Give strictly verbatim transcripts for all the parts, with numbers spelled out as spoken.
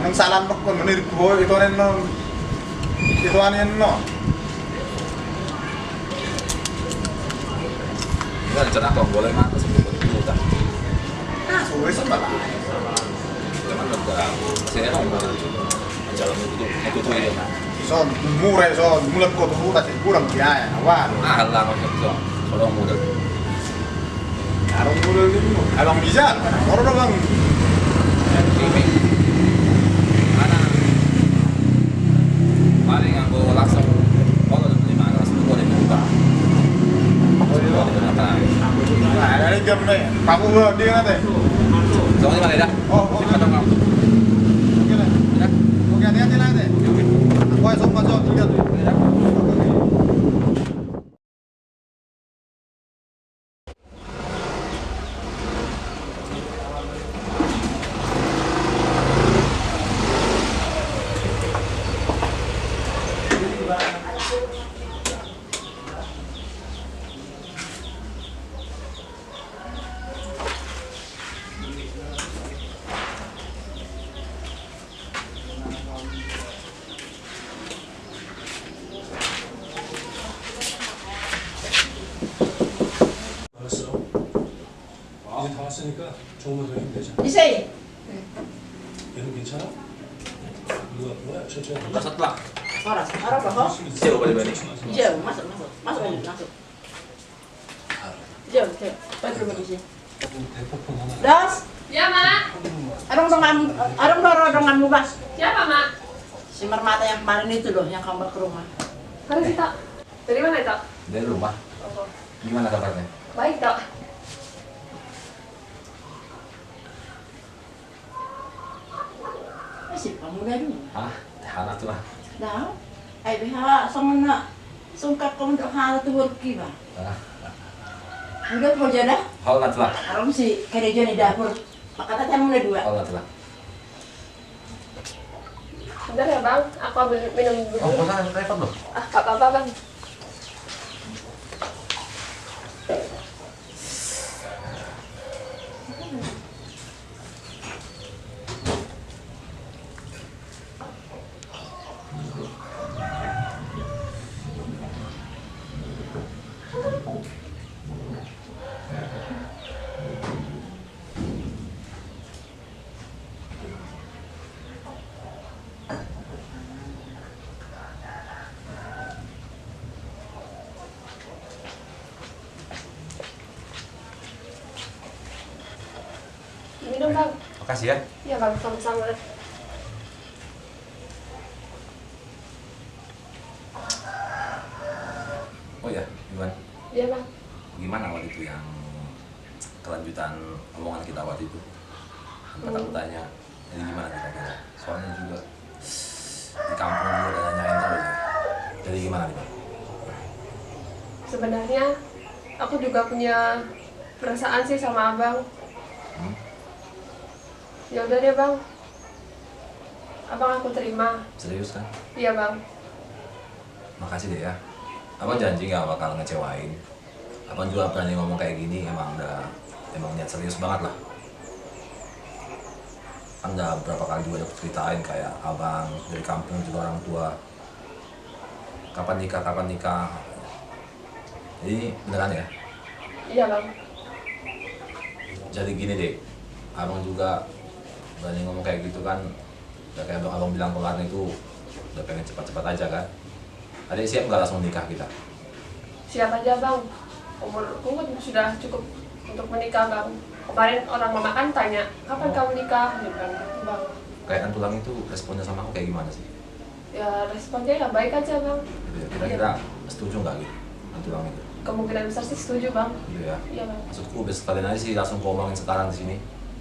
Nang salam nokon, menirik ho, itu anen non. Itu anen non. Enggak, rencana kau boleh mah, sebelum itu, tak. Ah, suwe sama lah. Cuman udah, saya kan udah jalan itu, itu tuh ya. Son, murah son, mulai kau tuh, tak sih, kurang biaya, wah. Ah, lah, maksud son, kalau muda. Arung muda ini, abang bisa, orang abang. Ini. Mana? Paling aku langsung, kalau udah lima ratus, aku udah buka. Oh, iya. Nah, dari jam nih, kamu udah dia nanti. Sama di mana, dah? Oh, oke. Oke, lah. Oke, hati-hati lah, deh. Oke, oke. Aku esok masuk tiga tuh. Iya. 알았어. 이제 다 왔으니까 조금만 더 힘내자. 이세희. 얘는 괜찮아? 이거 뭐야? 천천히. Masuk lah. Horas, horas, ho. Jauh balik-balik. Jauh, masuk, masuk. Masuk, masuk. Jauh, jauh. Balik rumah di sini. Telepon hamu. Das. Ya, Mak. Adong dongan, adong do ro donganmu, Bas. Siapa, Mak? Si Marmata yang kemarin itu loh, yang kamu bawa ke rumah. Mana sih, Tok? Dari mana, Tok? Dari rumah. Oh. Gimana kabarnya? Baik, Tok. Masih kamu dah dulu. Hah? Tahan tuh lah. Dah. Ai, biha songon na sungkap kamu untuk hal tuh work iba. Ah. Udah kerja dah. Hal tuh lah. Arung si kerja di dapur. Maka tadi kamu udah dua. Hal tuh lah. Bentar ya, Bang, aku ambil minum dulu. Oh, nggak usah repot loh. Ah, nggak apa-apa, Bang. Minum, Bang. Makasih ya. Iya, Bang, sama-sama. Tentang omongan kita waktu itu. Sempat aku tanya, jadi gimana kita kira? Soalnya juga di kampung juga ada nanyain terus. Jadi gimana nih, Bang? Sebenarnya aku juga punya perasaan sih sama abang. Hmm? Ya udah deh, Bang. Abang aku terima. Serius kan? Iya, Bang. Makasih deh ya. Abang janji nggak bakal ngecewain. Abang juga berani ngomong kayak gini, emang udah, emang niat serius banget lah. Kan udah berapa kali juga aku ceritain, kayak abang dari kampung juga orang tua, kapan nikah, kapan nikah. Jadi beneran ya? Iya, Bang. Jadi gini deh, abang juga berani ngomong kayak gitu kan, udah kayak abang, abang bilang kemarin itu, udah pengen cepat-cepat aja kan. Adek siap nggak langsung nikah kita? Siap aja, Bang. Umurku kan sudah cukup untuk menikah, Bang. Kemarin orang mama kan tanya, "Kapan kamu nikah?" Gitu kan, Bang. Kayak Nantulang itu responnya sama aku kayak gimana sih? Ya, responnya ya baik aja, Bang. Gitu ya. Kira-kira setuju nggak gitu, Nantulang itu? Kemungkinan besar sih setuju, Bang. Gitu ya. Iya, Bang. Maksudku, bisa sekalian aja sih langsung ku omongin sekarang di sini.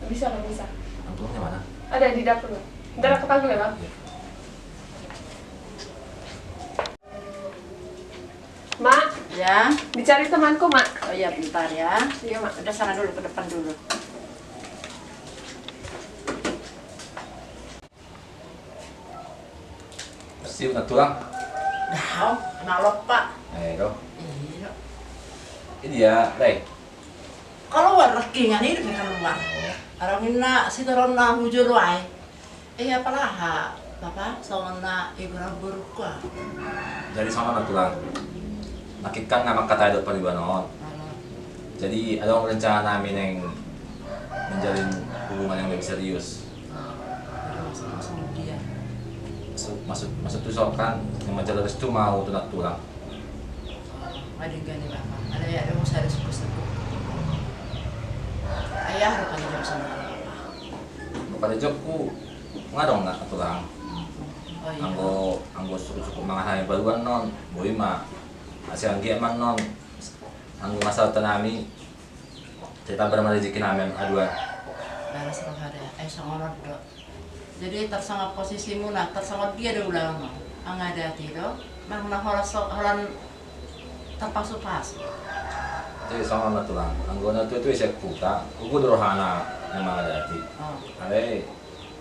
Bisa, Bang, bisa. Nantulangnya mana? Ada di dapur, Bang. Ntar aku panggil ya, Bang. Iya. Mak. Ya. Dicari temanku, Mak. Oh iya, bentar ya. Iya, Mak. Udah, sana dulu, ke depan dulu. Siap, Nantulang. Dah, Om, kena lompa. Eh, kau. Iya. Ini ya, Rey. Kalau warna kingan ini keluar. Oh. Orang ini na, si turun na hujur wae. Eh, apalaha, Bapa, songon na ibu rambur kua. Jadi songon na, Tulang. Nangkin kan nga mangkatai dohot pariban on. Jadi adong rencana nami naeng menjalin hubungan yang lebih serius. Maksud, maksud, maksud tu so kan, yang menjalin restu mau tu Nantulang. Madenggan ni Bapa. Ada ya, ada mau saya ada suka-suka. Ayah ada paling jauh sama Bapa. Molo pajojokku, nga adong na, Tulang. Oh, iya. Anggo, anggo sukup-sukup mangan hami baruan non, boi ma. Asi anggiat ma non, anggo masalah tanami, sai tambar ma rejeki nami, adua. Balas roha da, eh, songon on do. Jadi tarsongon posisimuna, tarsongon dia do ulaon on? Anggo adati do, manang na holan so, holan tarpasu-pasu. Jadi songon na, Tulang, anggo na tuatua sian huta, uga do rohana na mangadati. Oh. Alai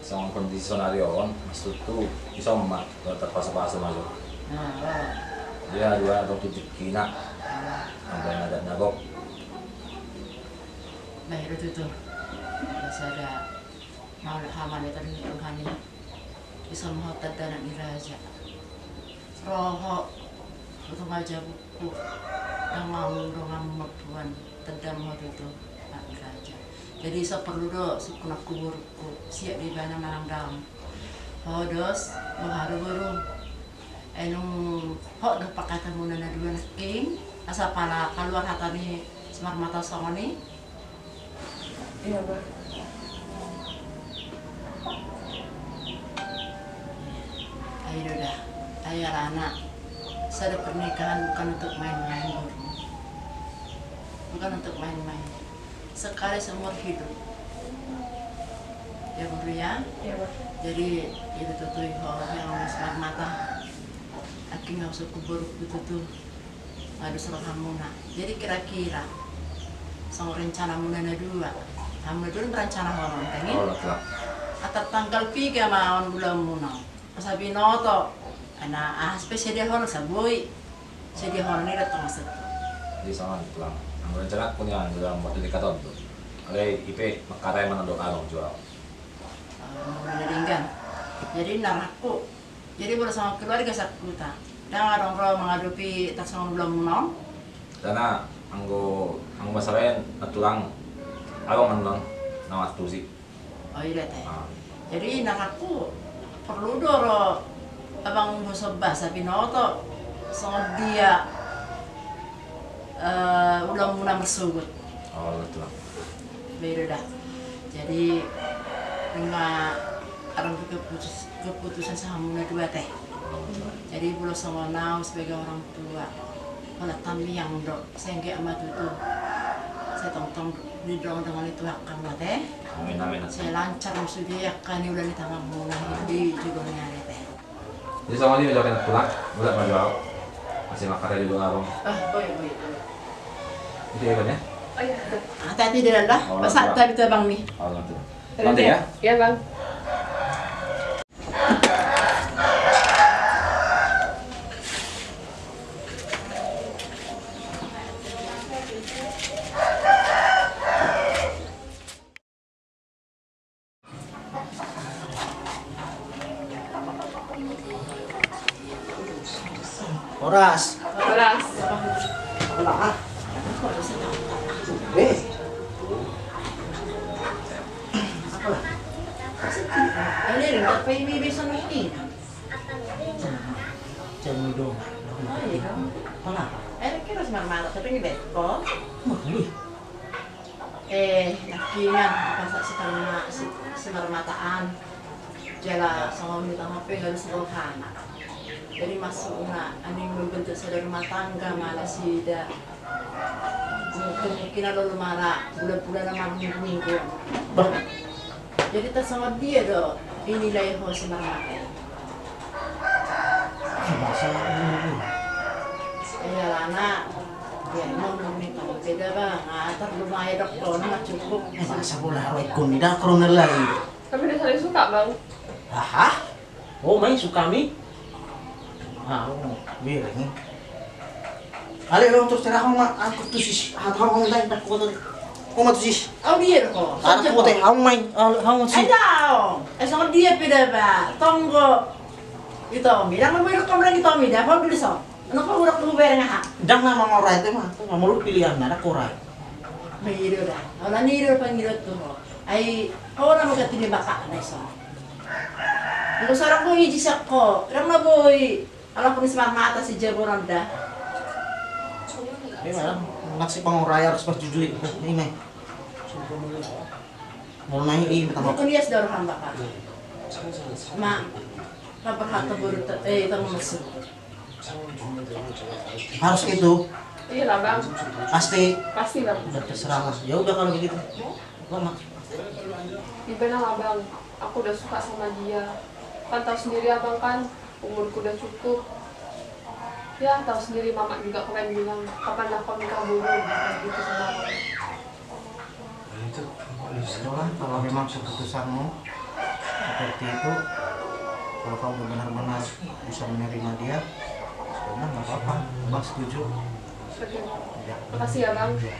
songon kondisi sonari on, maksudhu, ison ma, tarpasu-pasu ma jo. Nah, oh. Dia dua adong tu jikina. Oh. Anggo na adat na gok. Baik do tutu. Sada. Mauliate ma di Tuhan i. Ison ma ho tanda anak ni raja. Ro ho tu tonga jabukku. Donganmu, donganmu mamboan. Tanda ma ho tutu anak ni raja. Jadi so porlu do sungkun na kuburku. Siap do ibana manang daong. Ho dos, boha do boru. Ai nunga hot do pangkataionmuna na dua nangkin. Asa pala kaluar hata ni simarmata songon i. Iya, Bah. Ai do da. Ai alana sada pernikahan bukan untuk main-main, Boru. Bukan untuk main-main. Sekali seumur hidup. Ya, Boru, ya? Iya, Bah. Jadi, itu tutu ho yang simarmata. Nangkin nga husungkun boruku tutu. Nga dos rohamuna. Jadi kira-kira songon rencanamuna na dua. Hamu na dua marancana holan, kan? Holan, Tulang. Antong tanggal piga ma on ulaonmuna on? Asa binoto. Aha pe sediahon, asa boi sediahon i datang maksudhu. Jadi songon, Tulang. Anggo rencanaku nian dalam waktu dekat on tu. Alai i pe mangkatai ma na dok abang jual. Ah, molo na denggan. Jadi na rohangku. Jadi molo songon keluarga sahuta, ndang adong ro mangadopi tarsongon ulaonmuna on? Karena anggo, anggo masalah i, Tulang, abang annon na mangantusi. Oh, iya, Te. Ah. Jadi na rohangku porlu do ro abang husomba asa binoto songon dia, eh, ulaonmuna marsogot. Oh, betul. Beda da. Jadi nunga adong pe keputus-, keputusan sian hamu na dua, Te. Jadi molo songon au sebagai orang tua, holan tangiang do, sengge ma tutu. Sai tongtong didongani Tuhan hamu ate. Amin, amin, ate. Sai lancar ma sude angka ni ulaon ni tanganmuna di joloan ni ari ate. Jadi songon i ma jo, Tulang, mulak ma jo au. Masih makan di luar, Bang. Ah, boi, boi, boi. Itu ya, Bang, ya? Oh, iya. Hati-hati di dalam dah. Oh, pas saat tadi tuh, Bang, nih. Oh, gitu. Nanti ya. Iya, Bang. Horas. Horas. Eh. Ini ring tapi ini bisa nanti. Jangan dong. Ayo. Hola. Eh, kira semarmata tapi ini beko. Wah, ini. Eh, nangkiningan, masa simarmataan. Jala songon hita hape nunga ro rohana. Jadi maksudna, aning membentuk sada rumah tangga ma nasida. Mungkin, mungkin olo ma ra bulan-bulan, marminggu-minggu. Bah. Jadi tarsongon dia do inilai ho simarmata i? Masa ini? Iya lah, Nak. Ya, emang meminta beda, Bang. Ah, terlalu main dok, kau nggak cukup. Eh, masa bola roy kun, dah, corona lagi. Kami udah saling suka, Bang. Aha? Oh, main suka mi? Ah, oh, biar ini. Ale, lo terus terang ma, aku tusis, ah, tahu mau tanya, tak kuat. Kau mau tusis? Au dia kau. Anak kuat, eh, hau main, ah, hau main sih. Ada, Om. Eh, songon dia peda, Pak. Tonggo. Ito, mi. Dang mau kau berani, Tomi, dah. Kau dulu so. Anak kau udah kubereng, ha? Dang nama mau rai, tema. Mau lu pilihan, ada korai. Maido dah. Orang ni do pangido tu ho. Ai, kau nama ganti dia bapak, na iso. Nggak usah orang kau iji siak kau. Orang na boi. Ala pun simarmata si jaboran da. Ini mana? Nasi panguraya harus pas jujui. Ini. Mau naik ini tambah. Bukan dia sudah orang bapak. Ma, bapak kata baru te-, eh, itu mau masuk. Harus gitu. Iya lah, Bang. Pasti. Pasti, Bang. Udah terserah lah. Ya udah kalau begitu. Bang, Mak. Gimana lah, Bang? Aku udah suka sama dia. Kan tahu sendiri, Abang, kan umurku udah cukup. Ya, tahu sendiri, Mama juga kemarin bilang, "Kapan lah kau nikah, Buru?" Kayak gitu sama Abang. Itulah, kalau memang keputusanmu seperti itu, kalau kamu benar-benar bisa menerima dia, ya udah, nggak apa-apa, Abang setuju. Oke. Ya. Makasih ya, Bang. Ya.